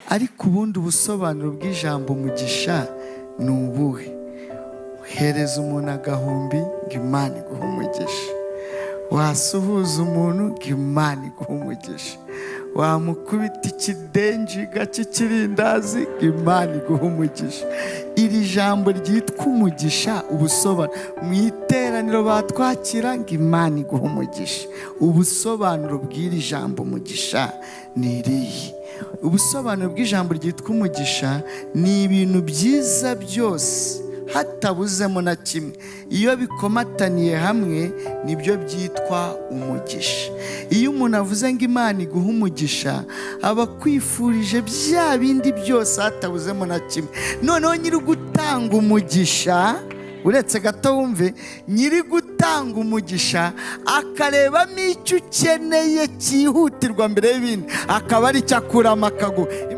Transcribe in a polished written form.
Ariko ubundi ubusobanuro bw'ijambo umugisha ni ubuhe? Hereza umuntu agahumbi ngo Imana iguhe umugisha, wasuhuza umuntu ngo Imana iguhe umugisha, wamukubita ikidenjiga cy'ikirindazi ngo Imana iguhe umugisha. Iri jambo ryitwa umugisha, ubusobanuro mu iteraniro batwakira ngo Imana iguhe umugisha. Ubusobanuro bw'iri jambo umugisha ni irihe? Ubusobanuro bw'ijambo ryitwa umugisha ni ibintu byiza byose hatabuzemo na kimwe, iyo bikomataniye hamwe nibyo byitwa umugisha. Iyo umuntu avuze ngo Imana iguhe umugisha, aba akwifurije bya bindi byose hatabuzemo na kimwe. Noneho nyiri gutanga umugisha, uretse gato wumve, nyiri gutanga umugisha akarebamo icyo ukeneye cyihutirwa mbere y'ibindi, akaba ari cyo akuramo akaguha.